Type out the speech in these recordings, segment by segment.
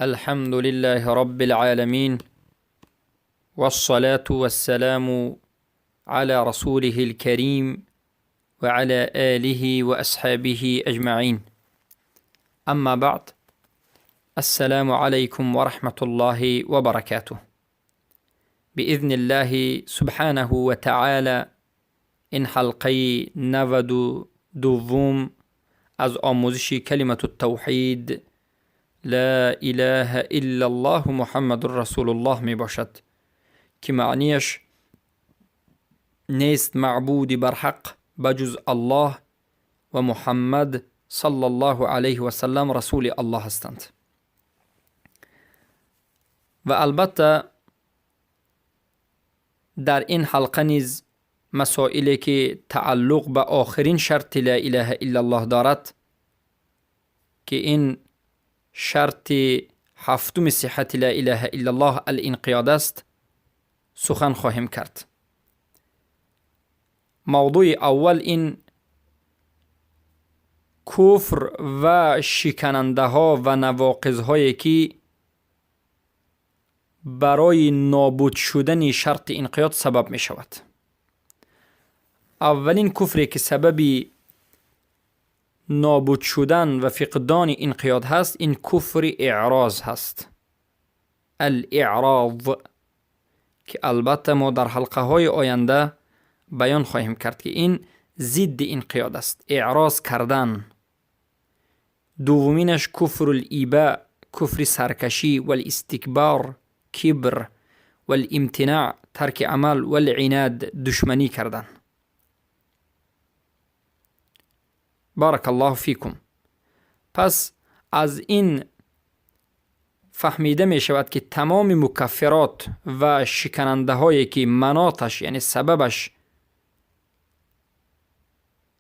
الحمد لله رب العالمين، والصلاة والسلام على رسوله الكريم وعلى آله وأصحابه أجمعين. أما بعد، السلام عليكم ورحمة الله وبركاته. بإذن الله سبحانه وتعالى این حلقه 92 از آموزش کلمة التوحید لا اله الا الله محمد رسول الله می باشد که معنیش نیست معبودی برحق بجز الله و محمد صلی الله علیه و سلم رسول الله هستند. و البته در این حلقه نیز مسائلی که تعلق به آخرین شرط لا اله الا الله دارد که این شرط هفتم صحت لا اله الا الله الانقیاد است سخن خواهیم کرد. موضوع اول این کفر و شکننده ها و نواقض هایی که برای نابود شدن شرط انقیاد سبب می شود. اولین کفری که سبب نابود شدن و فقدان انقیاد هست این کفر اعراض هست. الاعراض که البته ما در حلقه های آینده بیان خواهیم کرد که این ضد انقیاد است، اعراض کردن. دومینش کفر الایباء، کفر سرکشی، والاستکبار، کبر، والامتناع، ترک عمل، والعناد، دشمنی کردن. بارک الله فیکم. پس از این فهمیده می شود که تمام مکفرات و شکننده هایی که مناطش یعنی سببش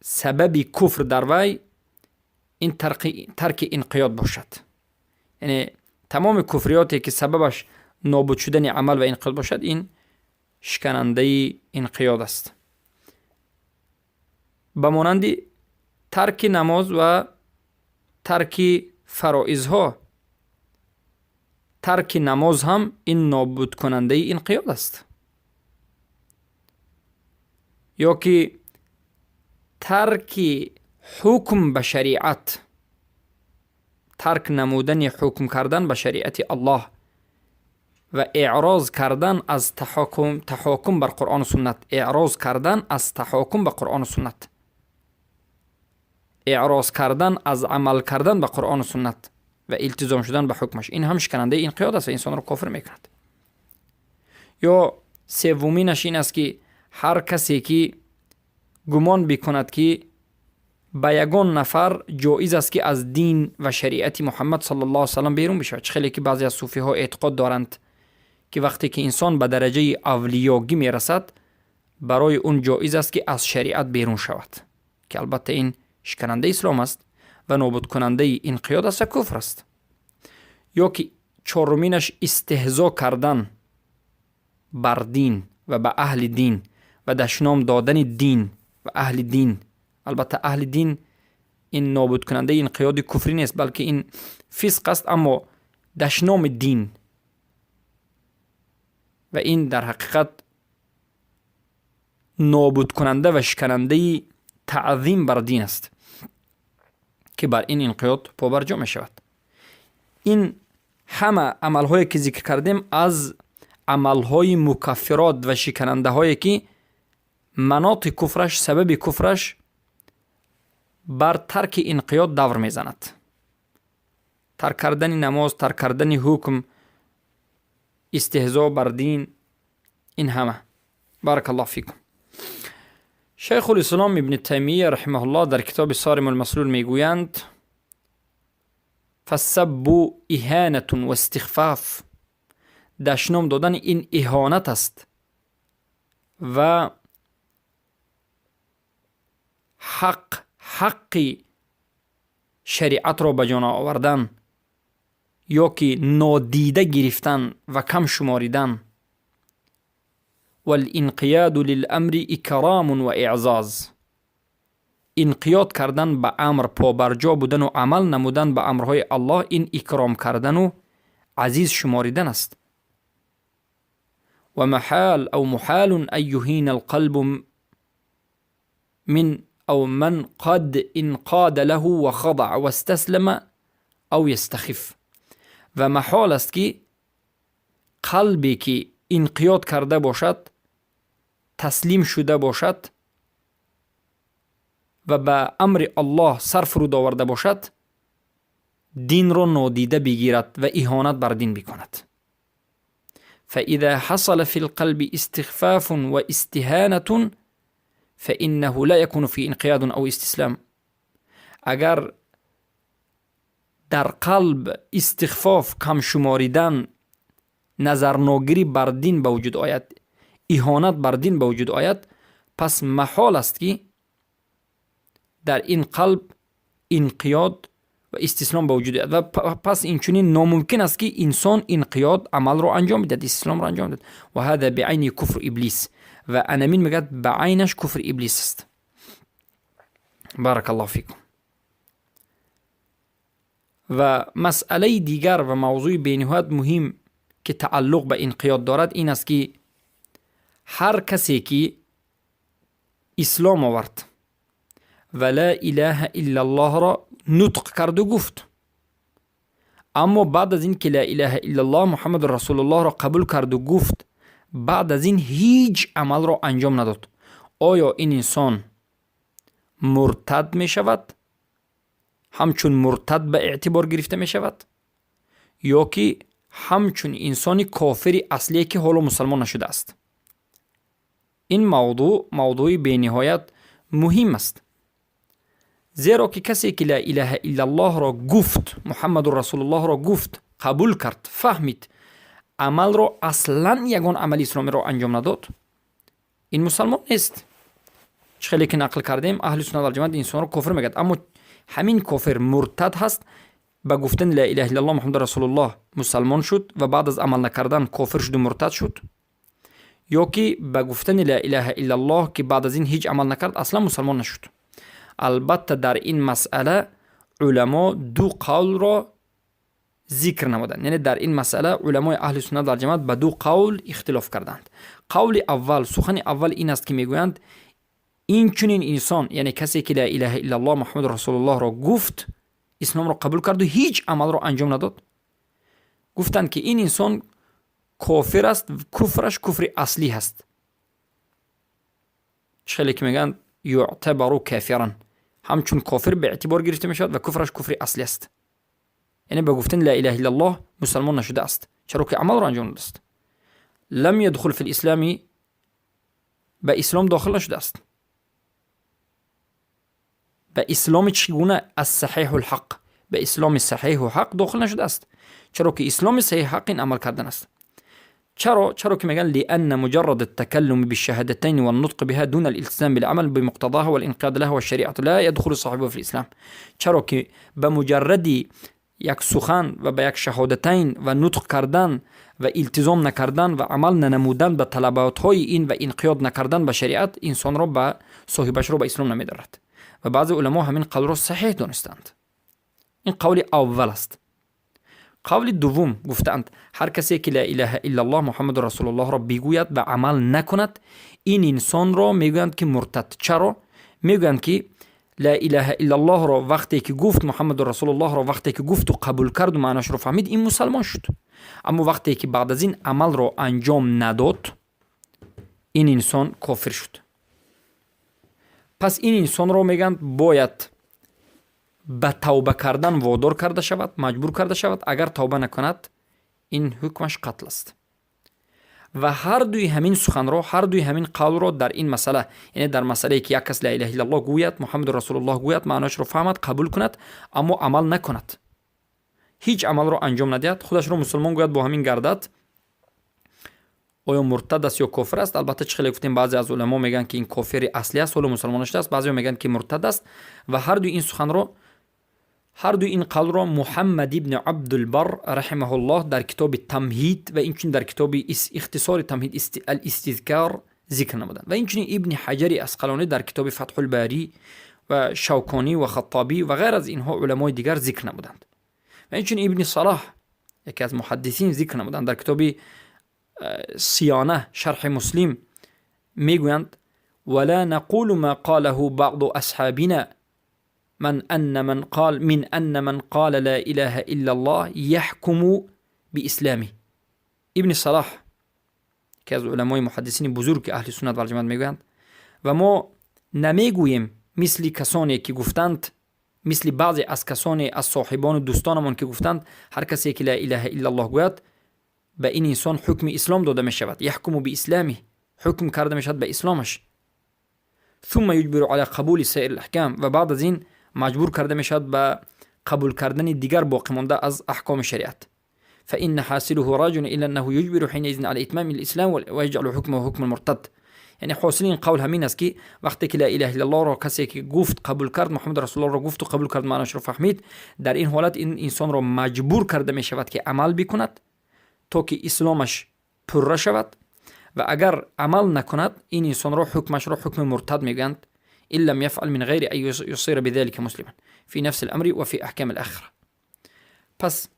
سبب کفر در وی این ترک انقیاد باشد. یعنی تمام کفریاتی که سببش نابود شدن عمل و انقیاد باشد این شکننده انقیاد است. به مانند ترک نماز و ترک فرائضها، ترک نماز هم این نابود کننده انقیاد است. یا که ترک حکم به شریعت، ترک نمودن حکم کردن به شریعت الله و اعراض کردن از تحاکم بر قرآن و سنت، اعراض کردن از تحاکم به قرآن و سنت، اعراض کردن از عمل کردن به قرآن و سنت و التزام شدن به حکمش، این هم شکننده انقیاد است و انسان را کافر میکند. یا سومینش این است که هر کسی که گمان بکند که به یگان نفر جایز است که از دین و شریعت محمد صلی الله علیه و سلم بیرون بشود. خیلی که بعضی از صوفی ها اعتقاد دارند که وقتی که انسان به درجه اولیاگی میرسد برای اون جایز است که از شریعت بیرون شود، که البته این شکننده اسلام است و نابود کننده انقیاد است و کفر است. یا که چهارمینش استهزا کردن بر دین و به اهل دین و دشنام دادن دین و اهل دین. البته اهل دین این نابود کننده انقیاد کفری نیست بلکه این فسق است، اما دشنام دین و این در حقیقت نابود کننده و شکننده تعظیم بر دین است که بر این انقیاد پابرجا می شود. این همه عملهایی که ذکر کردیم از عملهای مکفرات و شکننده هایی که مناط کفرش، سبب کفرش بر ترک انقیاد دور میزند. ترک کردن نماز، ترک کردن حکم، استهزا بر دین، این همه. بارک الله فیکم. شیخ الاسلام ابن تیمیه رحمه الله در کتاب صارم المسلول میگویند فالسب اهانة و استخفاف، دشنام دادن این اهانت است و حق شریعت را به جان آوردن یا که نادیده گرفتن و کم شماریدن. والانقیاد للامر اکرام و اعزاز، انقیاد کردن به امر، پابرجا بودن و عمل نمودن به امرهای الله، این اکرام کردن و азиз шуморидан аст. Ва махал ав мухалун ан юҳина алқалбу мин ав ман қад инқада лаҳу ва хадаъ ва истаслама ав ястахиф. Ва маҳол аст, ки қалбе ки инқиёд карда бошад, таслим шуда бошад ва ба амри Аллоҳ сар фуруд оварда бошад, динро нодида бигирад ва иҳонат бар дин бикунад. فإذا حصل في القلب استخفاف واستهانة فإنه لا يكون فيه انقياد أو استسلام. Агар дар қалб истихфоф, камшуморидан, назарногирӣ бар дин ба вуҷуд ояд, иҳонат бар дин ба вуҷуд ояд, пас маҳол аст, ки дар ин қалб инқиёд ва истислом ба вуҷуд ояд. Ва пас инчунин номумкин аст, ки инсон инқиёд, амалро анҷом бидиҳад, истисломро анҷом диҳад. Ва ҳада биайни куфру иблис. Ва анамин, мегӯяд, ба айнаш куфри иблис аст. Барак Аллоҳу фикум. Ва масъалаи дигар ва мавзӯи бениҳоят муҳим, ки тааллуқ ба инқиёд дорад, ин аст, ки ҳар касе ки ислом овард ва ла илаҳа иллаллоҳро нутқ карду гуфт, аммо баъд аз ин ки ла илаҳа иллаллоҳ Муҳаммаду расулуллоҳро қабул карду гуфт, баъд аз ин ҳеҷ амалро анҷом надод, оё ин инсон муртад мешавад, ҳамчун муртад ба эътибор гирифта мешавад ё ки ҳамчун инсони кофири аслие, ки ҳоло мусалмон нашудааст? Ин мавдӯъ мавдӯи бениҳоят муҳим аст, зеро ки касе ки ла илаҳа иллаллоҳро гуфт, Муҳаммаду расулуллоҳро гуфт, қабул кард, фаҳмид, амалро аслан ягон амали исломиро анҷом надод, ин мусалмон нест. Чӣ хеле ки нақл кардем, аҳли суннат валҷамоат инсонро кофир мегӯяд. Аммо ҳамин кофир муртад ҳаст, ба гуфтани ла илаҳа иллаллоҳ Муҳаммаду расулуллоҳ мусалмон шуд ва баъд аз амал накардан кофир шуду муртад шуд, ё ки ба гуфтани ла илаҳа иллаллоҳ, ки баъд аз ин ҳеҷ амал накард, аслан мусалмон нашуд? Албатта, дар ин масъала уламо ду қавлро зикр намуданд, яъне дар ин масъала уламои аҳли суннат валҷамоат ба ду қавл ихтилоф карданд. Қавли аввал, сухани аввал ин аст, ки мегӯянд, ин чунин инсон, яъне касе ки ла илаҳа иллаллоҳ Муҳаммаду расулуллоҳро гуфт, исломро қабул карду ҳеҷ амалро анҷом надод, гуфтанд, ки ин инсон кофир аст, куфраш куфри аслӣ ҳаст. Чӣ хеле ки мегӯянд, юътабару кафиран, ҳамчун кофир ба эътибор гирифта мешавад ва куфраш куфри аслӣ аст, яъне ба гуфтани ла илаҳа иллаллоҳ мусалмон нашудааст, чаро ки амалро анҷом надодааст. Лам ядхул фи лислами, ба ислом дохил нашудааст. Ба исломи чӣ гуна? Ассаҳиҳу лҳақ, ба исломи саҳиҳу ҳақ дохил нашудааст, чаро ки исломи саҳиҳ ҳақ ин амал кардан аст. Чаро ки мегӯянд: لأن مجرد التكلم بالشهادتين والنطق بها دون الالتزام بالعمل بمقتضاها والانقياد لها والشريعة لا يدخل صاحبه في الإسلام. Чаро ки ба муҷарради як сухан ва ба як шаҳодатайн ва нутқ кардан ва илтизом накардан ва амал нанамудан ба талаботҳои ин ва инқиёд накардан ба шариат инсонро, ба соҳибашро ба ислом намедарад. Ва баъзе уламо ҳамин қавлро саҳеҳ донистанд. Ин қавли аввал аст. Қавли дуввум гуфтаанд: ҳар касе ки ла илаҳа иллаллоҳ Муҳаммаду расулуллоҳро бигӯяд ва амал накунад, ин инсонро мегӯянд, ки муртад. Чаро? Мегӯянд, ки ла илаҳа иллаллоҳро вақте ки гуфт, Муҳаммаду расулуллоҳро вақте ки гуфту қабул карду маънашро фаҳмид, ин мусалмон шуд. Аммо вақте ки баъд аз ин амалро анҷом надод, ин инсон кофир шуд. Пас ин инсонро, мегӯянд, бояд ба тавба кардан водор карда шавад, маҷбур карда шавад. Агар тавба накунад, ин ҳукмаш қатл аст. Ва ҳар дуи ҳамин суханро, ҳар дуи ҳамин қавлро дар ин масъала, яъне дар масъалае ки як кас ла илаҳа иллаллоҳ гӯяд, Муҳаммаду расулуллоҳ гӯяд, маъноашро фаҳмад, қабул кунад, аммо амал накунад, ҳеҷ амалро анҷом надиҳад, худашро мусулмон гӯяд, бо ҳамин гардад, оё муртад аст ё кофир аст? Албатта, чӣ хеле гуфтем, баъзе аз уламо мегӯянд, ки ин кофири аслӣ аст, ҳоло мусулмон нашудааст, баъзеҳо мегӯянд, ки муртад аст. Ва ҳар дуи ин суханро, ҳар дуи ин қавлро Муҳаммад ибни Абдулбар раҳимаҳуллоҳ дар китоби Тамҳид ва инчунин дар китоби ихтисори Тамҳид, Алистизкар, зикр намуданд. Ва инчунин Ибни Ҳаҷари Асқалонӣ дар китоби Фатҳулбарӣ ва Шавконӣ ва Хаттобӣ ва ғайр аз инҳо уламои дигар зикр намуданд. Ва инчунин Ибни Салоҳ, яке аз муҳаддисин зикр намуданд дар китоби Сиёна шарҳи Муслим, мегӯянд: ولا نقول ما قاله بعض أصحابنا من أن من قال لا إله إلا الله يحكم بإسلامه. Ибни Салоҳ, ки аз уламои муҳаддисини бузург аҳли суннат вал ҷамоат, мегӯянд: ва мо намегӯем мисли касоне ки гуфтанд, мисли баъзе аз касоне аз соҳибону дӯстонамон ки гуфтанд, ҳар касе ки ла илаҳа иллаллоҳ гӯяд, ба ин инсон ҳукми ислом дода мешавад, يحكم بإسلامه, ҳукм карда мешавад ба исломаш, ثم يجبر على قبول سائر الأحكام, ва баъд аз ин маҷбур карда мешавад ба қабул кардани дигар боқӣ монда аз аҳкоми шариат. فإن حاصله راجع إلى أنه يجبر حينئذ على إتمام الإسلام ويجعل حكمه حكم المرتد. Яъне ҳосили ин қавл ҳамин аст, ки вақте ки ла илаҳа иллаллоҳро касе ки гуфт, қабул кард, Муҳаммад расулуллоҳро гуфту қабул кард, маънашро фаҳмид, дар ин ҳолат ин инсонро маҷбур карда мешавад, ки амал бикунад, то ки исломаш пурра шавад, ва агар амал накунад, ин инсонро ҳукмашро ҳукми муртад мегӯянд, إن لم يفعل من غير أن يصير بذلك مسلما في نفس الأمر وفي أحكام الآخرة. Пас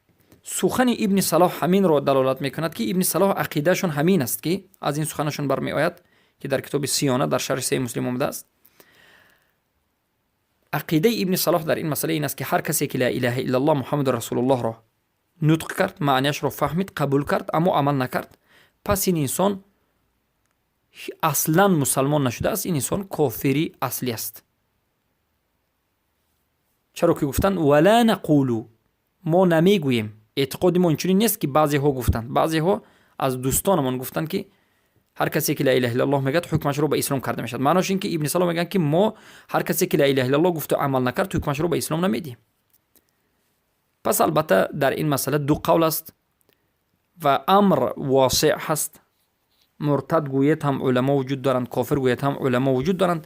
сухани Ибни Салоҳ ҳаминро далолат мекунад, ки Ибни Салоҳ ақидаашон ҳамин аст, ки аз ин суханашон бармеояд, ки дар китоби Сиёна дар шарҳи Саҳиҳи Муслим омадааст. Ақидаи Ибни Салоҳ дар ин масъала ин аст, ки ҳар касе ки ла илаҳа иллаллоҳ Муҳаммаду расулуллоҳро нутқ кард, маънияшро фаҳмид, қабул кард, аммо амал накард, пас ин инсон аслан мусалмон нашудааст, ин инсон кофири аслӣ аст. Чаро ки гуфтанд: ولا نقول, мо намегӯем, эътиқоди мо инчунин нест, ки баъзеҳо гуфтанд, баъзеҳо аз дӯстонамон гуфтанд, ки ҳар касе ки ла илаҳа иллаллоҳ мегӯяд, ҳукмашро ба ислом карда мешавад. Маънош ин ки Ибни Салоҳ мегӯянд, ки мо ҳар касе ки ла илаҳа иллаллоҳ гуфту амал накард, ҳукмашро ба ислом намедиҳем. Пас албатта дар ин масъала ду қавл аст ва амр восеъ ҳаст. Муртад гӯяд ҳам уламо вуҷуд доранд, кофир гӯяд ҳам уламо вуҷуд доранд,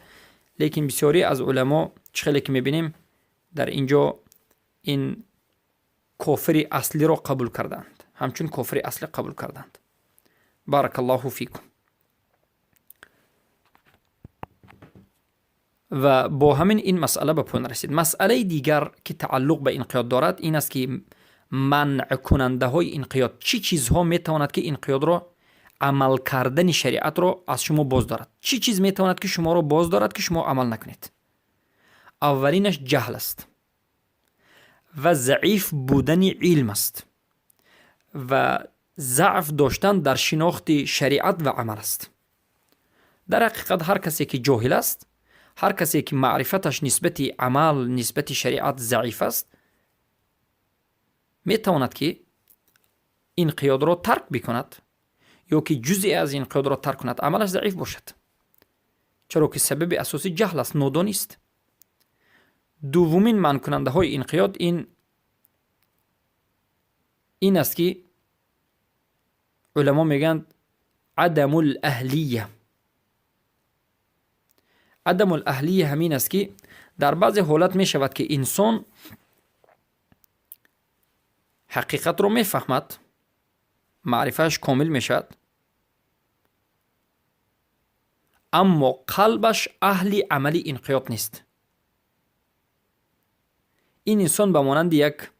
лекин бисёре аз уламо, чӣ хеле ки мебинем, дар ин ҷо ин кофири аслиро қабул кардаанд, ҳамчун кофири аслӣ қабул кардаанд. بارك الله فيكم. Ва бо ҳамин ин масъала ба поён расид. Масъалаи дигар, ки тааллуқ ба инқиёд дорад, ин аст, ки манъкунандаҳои инқиёд чӣ чизҳо метавонад, ки инқиёдро, амал кардани шариатро аз шумо боз дорад, чӣ чиз метавонад, ки шуморо боз дорад, ки шумо амал накунед. Аввалинаш ҷаҳл аст ва заиф будани илм аст ва заъф доштан дар шинохти шариат ва амал аст. Дар ҳақиқат, ҳар касе ки ҷоҳил аст, ҳар касе ки маърифаташ нисбати амал, нисбати шариат заиф аст, метавонад, ки инқиёдро тарк бикунад ё ки ҷузъе аз инқиёдро тарк кунад, амалаш заиф бошад, чаро ки сабаби асосӣ ҷаҳл аст, нодонист. Дуввумин манъкунандаҳои инқиёд ин аст, ки уламо мегӯянд عدم الأهلية. عدم الأهلية ҳамин аст, ки дар баъзе ҳолат мешавад, ки инсон ҳақиқатро мефаҳмад, маърифааш комил мешавад, аммо қалбаш аҳли амали инқиёд нест. Ин инсон ба монанди як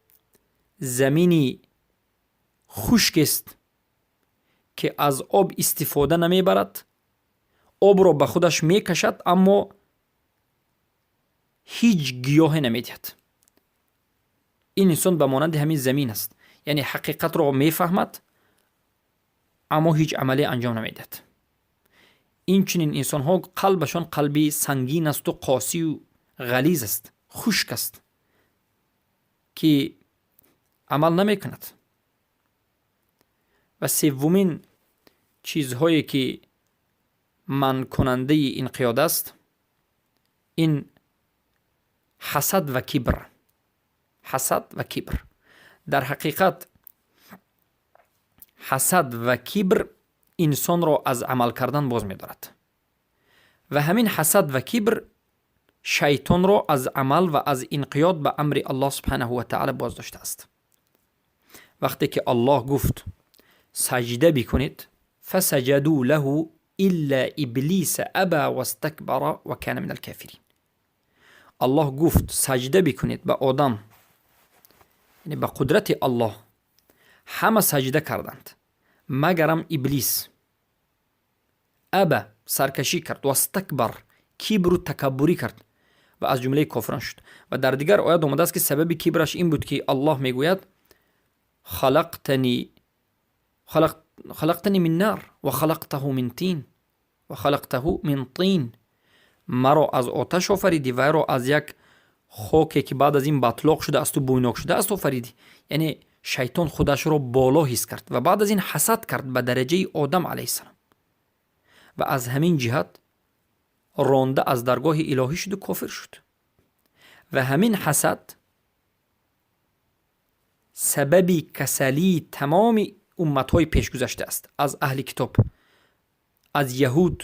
замини хушкест, ки аз об истифода намебарад, обро ба худаш мекашад, аммо ҳеҷ гиёҳе намедиҳад. Ин инсон ба монанди ҳамин замин аст, яъне ҳақиқатро мефаҳмад, аммо ҳеҷ амале анҷом намедиҳад. Инчунин инсонҳо қалбашон қалби сангин асту қосию ғализ аст, хушк аст, ки амал намекунад. Ва севумин чизҳое, ки манъкунандаи инқиёд аст, ин ҳасад ва кибр. Ҳасад ва кибр. Дар ҳақиқат, ҳасад ва кибр инсонро аз амал кардан боз медорад ва ҳамин ҳасад ва кибр шайтонро аз амал ва аз инқиёд ба амри Аллоҳ субҳанаҳу ва таъала боз доштааст. Вақте ки Аллоҳ гуфт: «Саҷда бикунед», فسجدوا له إلا إبليس أبى واستكبر وكان من الكافرين. Аллоҳ гуфт: «Саҷда бикунед ба Одам», яъне ба қудрати Аллоҳ. Ҳама саҷда карданд, магарам Иблис. أبى, саркашӣ кард, واستكبر, кибру такаббурӣ кард ва аз ҷумлаи кофирон шуд. Ва дар дигар оят омадааст, ки сабаби кибраш ин буд, ки Аллоҳ мегӯяд: خلقتني من نار وخلقته من طين وخلقته من طين. Маро аз оташ офаридӣ, вайро аз як хоке, ки баъд аз ин батлоқ шуда асту бӯйнок шудааст, офаридӣ. Яъне шайтон худашро боло ҳис кард ва баъд аз ин ҳасад кард ба дараҷаи Одам алайҳиссалом ва аз ҳамин ҷиҳат ронда аз даргоҳи илоҳӣ шуду кофир шуд. Ва ҳамин ҳасад сабаби касалии тамоми умматҳои пешгузашта аст, аз аҳли китоб, аз яҳуд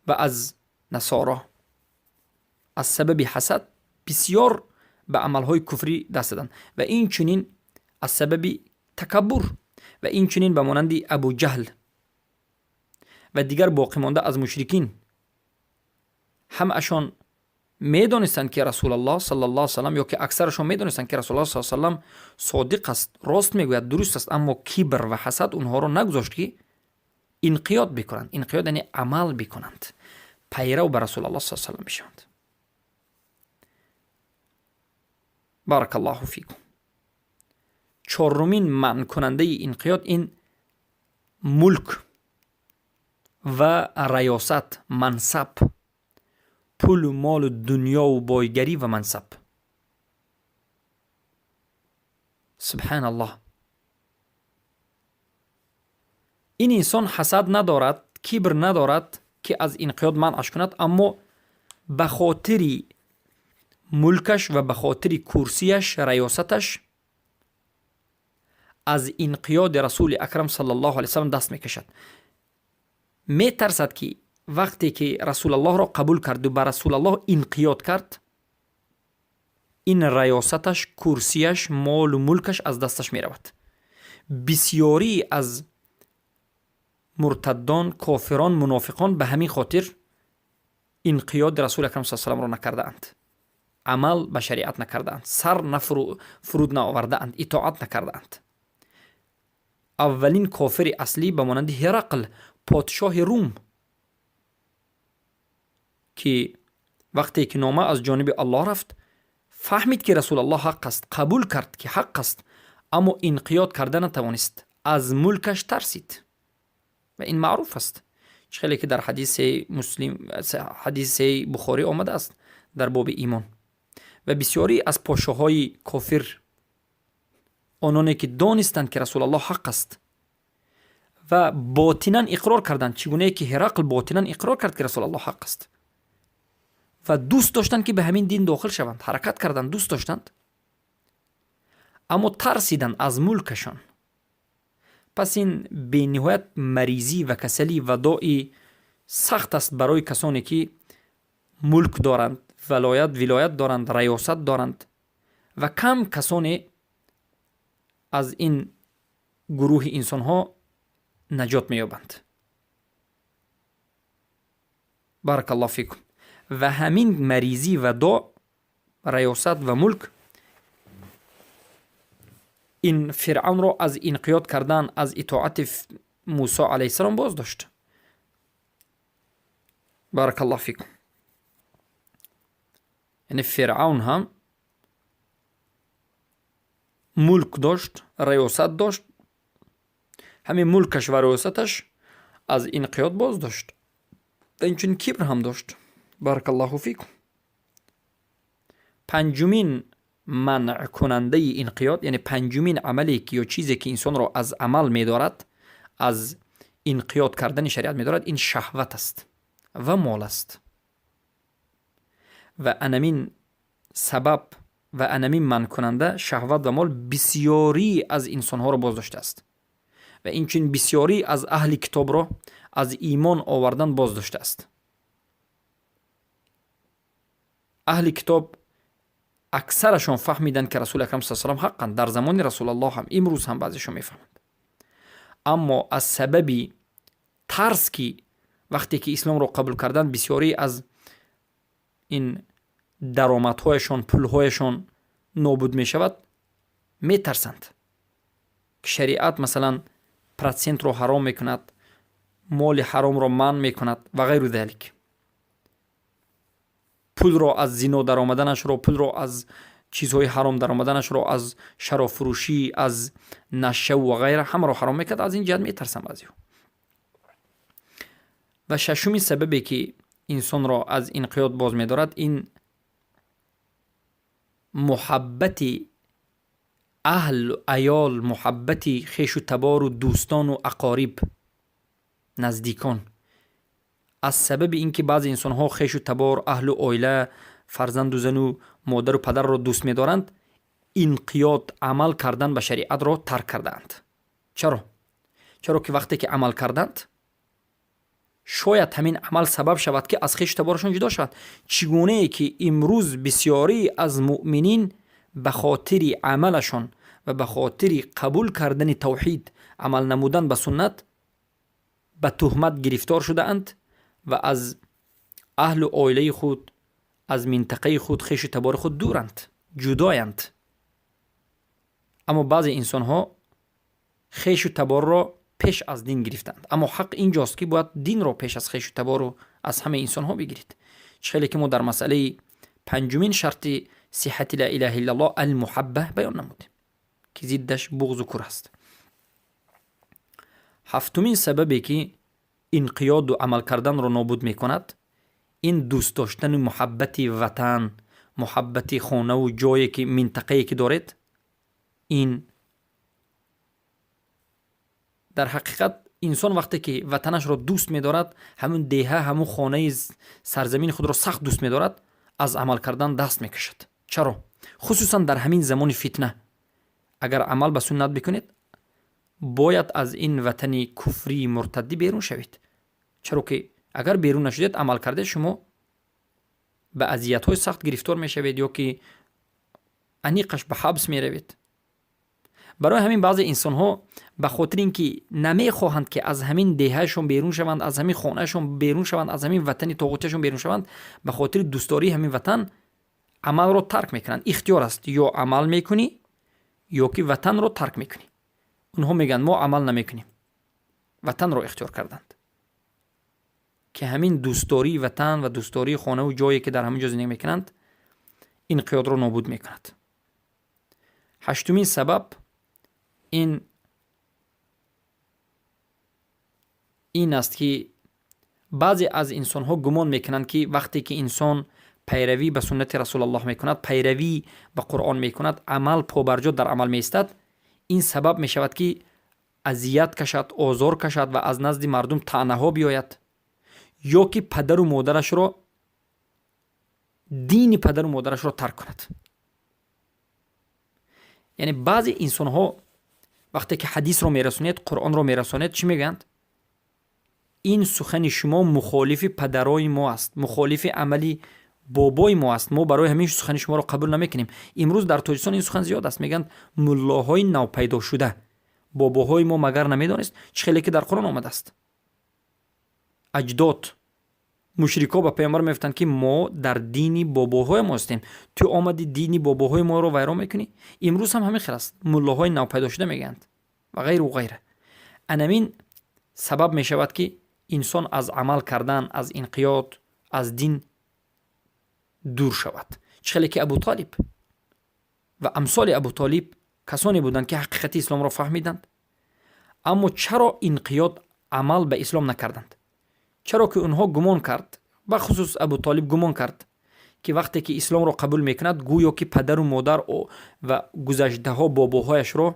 ва аз насоро. Аз сабаби ҳасад бисёр ба амалҳои куфрӣ даст заданд ва инчунин аз сабаби такаббур ва инчунин ба монанди Абуҷаҳл ва дигар боқимонда аз мушрикин. Ҳамаашон медонистанд, ки Расулаллоҳ саллаллоҳу салам, ё ки аксарашон медонистанд, ки Расулаллоҳ с салам содиқ аст, рост мегӯяд, дуруст аст, аммо кибр ва ҳасад онҳоро нагузошт, ки инқиёд бикунанд. Инқиёд яъне амал бикунанд, пайрав ба Расулаллоҳ с салам бишаванд. بارك الله فيكم. Чорумин манъкунандаи инқиёд ин мулк ва раёсат, мансаб, пулу молу дунёву бойгарӣ ва мансаб. Субҳаналлоҳ, ин инсон ҳасад надорад, кибр надорад, ки аз инқиёд манъаш кунад, аммо ба хотири мулкаш ва ба хотири курсияш, раёсаташ аз инқиёди Расули Акрам саллаллоҳу алайҳи васаллам даст мекашад. Метарсад, ки вақте ки Расулаллоҳро қабул карду ба Расулаллоҳ инқиёд кард, ин раёсаташ, курсияш, молу мулкаш аз дасташ меравад. Бисёрӣ аз муртаддон, кофирон, мунофиқон ба ҳамин хотир инқиёди Расули Акрам с саламро накардаанд, амал ба шариат накардаанд, сар фуруд наовардаанд, итоат накардаанд. Аввалин кофири аслӣ ба монанди Ҳерақл, подшоҳи Рум, ки вақте ки нома аз ҷониби Аллоҳ рафт, фаҳмид, ки Расулаллоҳ ҳақ аст, қабул кард, ки ҳақ аст, аммо инқиёд карда натавонист, аз мулкаш тарсид. Ва ин маъруф аст, чӣ хеле ки дар ҳадиси Муслим, ҳадиси Бухорӣ омадааст дар боби имон. Ва бисёрӣ аз подшоҳҳои кофир, ононе ки донистанд, ки Расулаллоҳ ҳақ аст, ва ботинан иқрор карданд, чӣ гунае ки Ҳерақл ботинан иқрор кард, ки Расулаллоҳ ҳақ аст, ва дӯст доштанд, ки ба ҳамин дин дохил шаванд, ҳаракат карданд, дӯст доштанд, аммо тарсиданд аз мулкашон. Пас ин бениҳоят маризӣ ва касалӣ ва дои сахт аст барои касоне, ки мулк доранд, валоят, вилоят доранд, раёсат доранд. Ва кам касоне аз ин гурӯҳи инсонҳо наҷот меёбанд. بارك الله فيكم. Ва ҳамин маризӣ ва до, раёсат ва мулк, ин Фиръавнро аз инқиёд кардан, аз итоати Мусо алайҳиссалом боз дошт. بارك الله فيكم. Яъне Фиръавн ҳам мулк дошт, раёсат дошт, ҳамин мулкаш ва раёсаташ аз инқиёд боз дошт ва инчунин кибр ҳам дошт. بارك الله فيكم. Панҷумин манъкунандаи инқиёд, яъне панҷумин амале ки ё чизе, ки инсонро аз амал медорад, аз инқиёд кардани шариат медорад, ин шаҳват аст ва мол аст. Ва анамин сабаб ва анамин манъкунанда, шаҳват ва мол, бисёрӣ аз инсонҳоро боздоштааст ва инчунин бисёрӣ аз аҳли китобро аз имон овардан боздоштааст. Аҳли китоб аксарашон фаҳмиданд, ки Расули Акрам с салам ҳаққанд. Дар замони Расулаллоҳ ҳам, имрӯз ҳам баъзешон мефаҳманд, аммо аз сабаби тарс, ки вақте ки исломро қабул карданд, бисёрӣ аз ин даромадҳояшон, пулҳояшон нобуд мешавад, метарсанд, ки Шариат, масалан, процентро ҳаром мекунад, моли ҳаромро манъ мекунад ва ғайру залик, пулро аз зино даромаданашро, пулро аз чизҳои ҳаром даромаданашро, аз шаробфурӯшӣ, аз нашаву ва ғайра ҳамаро ҳаром мекард. Аз ин ҷиҳат метарсам баъзеҳо. Ва шашуми сабабе, ки инсонро аз инқиёд боз медорад, ин муҳаббати аҳлу аёл, муҳаббати хешу табору дӯстону ақориб, наздикон. Аз сабаби ин ки баъзе инсонҳо хешу табор, аҳлу оила, фарзанду зану модару падарро дӯст медоранд, инқиёд, амал кардан ба шариатро тарк кардаанд. Чаро? Чаро ки вақте ки амал карданд, шояд ҳамин амал сабаб шавад, ки аз хешу таборашон ҷудо шавад. Чӣ гунае ки имрӯз бисёрӣ аз муъминин ба хотири амалашон ва ба хотири қабул кардани тавҳид, амал намудан ба суннат ба туҳмат гирифтор шудаанд ва аз аҳлу оилаи худ, аз минтақаи худ, хешу табори худ дуранд, ҷудоянд. Аммо баъзе инсонҳо хешу таборро пеш аз дин гирифтанд. Аммо ҳақ инҷост, ки бояд динро пеш аз хешу табору аз ҳамаи инсонҳо бигиред. Чӣ хеле ки мо дар масъалаи панҷумин шарти сиҳати ла илаҳа иллаллоҳ, алмуҳабба, баён намудем, ки зиддаш буғзу кур аст. Ҳафтумин сабабе, ки инқиёду амал карданро нобуд мекунад, ин дӯст доштани муҳаббати ватан, муҳаббати хонаву ҷое ки минтақае ки доред. Ин дар ҳақиқат инсон вақте ки ватанашро дӯст медорад, ҳамун деҳа, ҳамун хонаи сарзамини худро сахт дӯст медорад, аз амал кардан даст мекашад. Чаро? Хусусан дар ҳамин замони фитна агар амал ба суннат бикунед, бояд аз ин ватани куфрии муртаддӣ берун шавед. Чаро ки агар берун нашудед, амал кардед, шумо ба азиятҳои сахт гирифтор мешавед ё ки аниқаш ба ҳабс меравед. Барои ҳамин баъзе инсонҳо ба хотири ин ки намехоҳанд, ки аз ҳамин деҳаашон берун шаванд, аз ҳамин хонаашон берун шаванд, аз ҳамин ватани тоғутиашон берун шаванд, ба хотири дӯстдории ҳамин ватан амалро тарк мекунанд. Ихтиёр аст: ё амал мекунӣ, ё ки ватанро тарк мекунӣ. Онҳо мегӯянд: «Мо амал намекунем». Ватанро ихтиёр карданд, ки ҳамин дӯстдории ватан ва дӯстдории хонаву ҷое ки дар ҳамин ҷо зиндагӣ мекунанд, инқиёдро нобуд мекунад. Ҳаштумин сабаб ин аст, ки баъзе аз инсонҳо гумон мекунанд, ки вақте ки инсон пайравӣ ба суннати Расулаллоҳ мекунад, пайравӣ ба Қуръон мекунад, амал побарҷо дар амал меистад, ин сабаб мешавад, ки азият кашад, озор кашад ва аз назди мардум таънаҳо биёяд, ё ки падару модарашро, дини падару модарашро тарк кунад. Яъне баъзе инсонҳо вақте ки ҳадисро мерасонед, Қуръонро мерасонед, чӣ мегӯянд? «Ин сухани шумо мухолифи падарои мо аст, мухолифи амали бобои мо аст, мо барои ҳамин сухани шуморо қабул намекунем». Имрӯз дар Тоҷикистон ин сухан зиёд аст. Мегӯянд: «Муллоҳои навпайдошуда, бобоҳои мо магар намедонист?» Чӣ хеле ки дар Қуръон омадааст, аҷдод мушрикҳо ба паёмбар мегуфтанд, ки мо дар дини бобоҳои мо ҳастем, ту омадӣ, дини бобоҳои моро вайрон мекунӣ. Имрӯз ҳам ҳамин хел аст. Муллоҳои навпайдошуда мегӯянд ва ғайру ғайра. Анамин сабаб мешавад, ки инсон аз амал кардан, аз инқиёд, аз дин дур шавад. Чӣ хеле ки Абутолиб ва амсоли Абутолиб касоне буданд, ки ҳақиқати исломро фаҳмиданд, аммо чаро инқиёд, амал ба ислом накарданд? Чаро ки онҳо гумон кард, бахусус Абутолиб гумон кард, ки вақте ки исломро қабул мекунад, гӯё ки падару модар ва гузаштаҳо, бобоҳояшро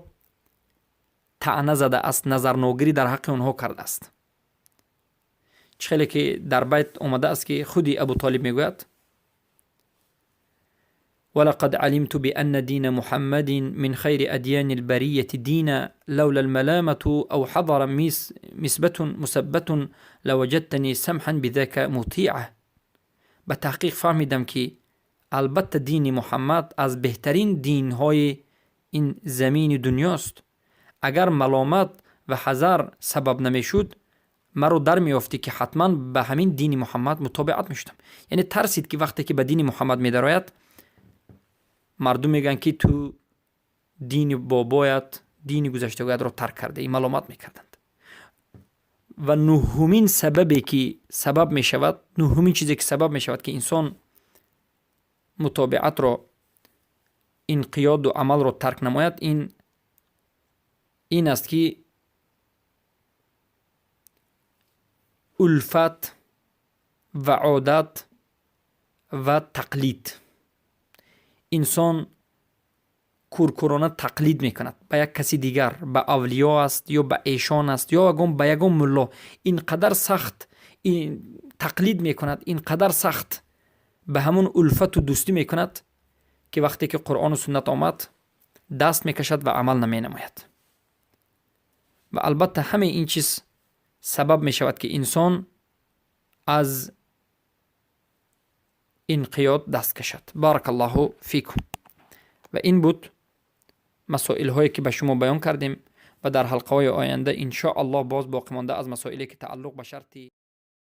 таъна задааст, назарногирӣ дар ҳаққи онҳо кардааст. Чӣ хеле ки дар байт омадааст, ки худи Абутолиб мегӯяд: ولقد علمت بأن دين محمد من خير أديان البرية دينا، لولا الملامة أو حضر مسبة مسبة لوجدتني سمحا بذاك مطيعة. Ба таҳқиқ фаҳмидам, ки албатта дини Муҳаммад аз беҳтарин динҳои ин замини дунёст. Агар маломат ва ҳазар сабаб намешуд, маро дар меёфтӣ, ки ҳатман ба ҳамин дини Муҳаммад мутобиат мешудам. Яъне тарсид, ки вақте ки ба дини Муҳаммад медарояд, мардум мегӯянд, ки ту дини бобоят, Дини гузаштагиятро тарк кардаӣ, маломат мекарданд. Ва нуҳумин сабабе, ки сабаб мешавад, нуҳумин чизе, ки сабаб мешавад, ки инсон мутобиатро, инқиёду амалро тарк намояд, ин аст, ки улфат ва одат ва тақлид. Инсон куркурона тақлид мекунад ба як каси дигар, ба авлиё аст ё ба эшон аст ё ягон ба ягон мулло. Ин қадар сахт тақлид мекунад, ин қадар сахт ба ҳамон улфату дӯстӣ мекунад, ки вақте ки Қуръону суннат омад, даст мекашад ва амал наменамояд. Ва албатта, ҳамаи ин чиз сабаб мешавад, ки инсон аз инқиёд даст кашад. Барака Аллоҳу фикум. Ва ин буд масоилҳое, ки ба шумо баён кардем, ва дар ҳалқаҳои оянда, иншоаллоҳ, боз боқимонда аз масоиле, ки тааллуқ ба шарти